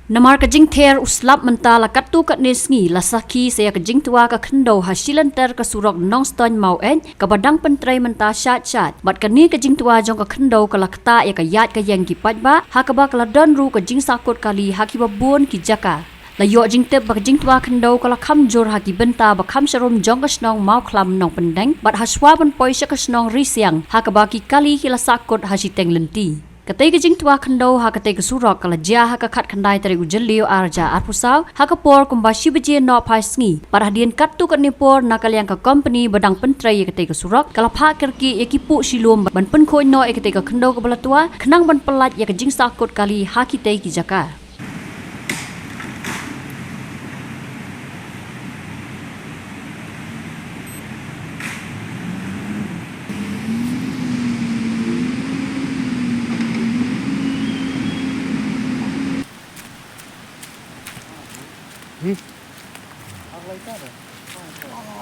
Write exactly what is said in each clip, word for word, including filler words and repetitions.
Namar ka jingther u slap mynta la katto katne sngi la sakhi sa ïa ka jingtwa ka khyndew ha shilynter ka surok Nongstoiñ Maweit kaba dang pyntrei mynta shait shait, bad kane ka jingtwa jong ka khyndew ka la ktah ïa ka ïaid ka ïeng ki paidbah, ha kaba ka la don ruh ka jingsakut kali ha kiba bun ki jaka. La ïoh jingtip ba ka jingtwa khyndew ka la kham jur ha ki bynta ba kham sharum jong ka shnong Mawkhlam Nongpyndeng bad hashwa ban poi sha ka shnong Risiang, ha kaba ki kali ki la sakut ha shiteng lynti. Katei ka jingtwa khyndew ha katei ka surok ka la jia ha ka khatkhyndai tarik u Jylliew arhajar arphew saw, ha ka por kumba shi baje nohphai sngi. Bad hadien katto katne por, na ka liang ka kompani ba dang pyntrei ïa katei ka surok ka la phah kyrkieh ïa ki puh shilum ban pynkhuid noh ïa katei ka khyndew kaba la twa, khnang ban pyllait ïa ka jingsakut kali ha kitei ki jaka. Hmm?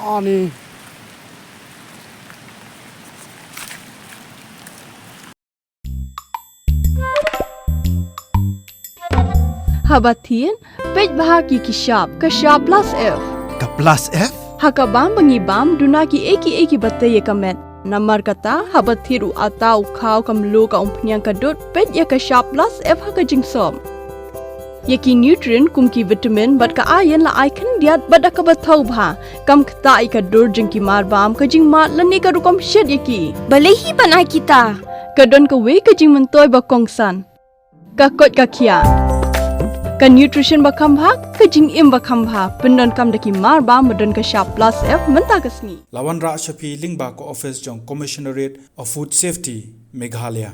Ani. Haba thied, peit bha ïa ki shap, ka shap plus F. Ka plus F? Ha ka bam ba ngi bam, duna kiei kiei kiba tei ïa ka met. Namar kata, haba thied u atta, u khaw, ka mluh, ka umphniang, ka dud, peit ïa ka shap plus F ha ka jingsop. Ïa ki nutrient kum ki vitamin bad ka iron la ai khyndiat bad da kaba thaw bha. Kam ktah ïa ka dur jong ki marbam, ka jingmad lane ka rukom shet ïa ki. Balei hi ban ai kita? Ka don kawei ka jingmyntoi ba kongsan. Ka koit ka khiah. Ka nutrition ba kham bha, ka jingim ba kham bha. Pyndonkam da ki marbam ba don ka shap plus F mynta ka sngi. La wanrah sha phi lyngba ka office jong Commissionerate of Food Safety, Meghalaya.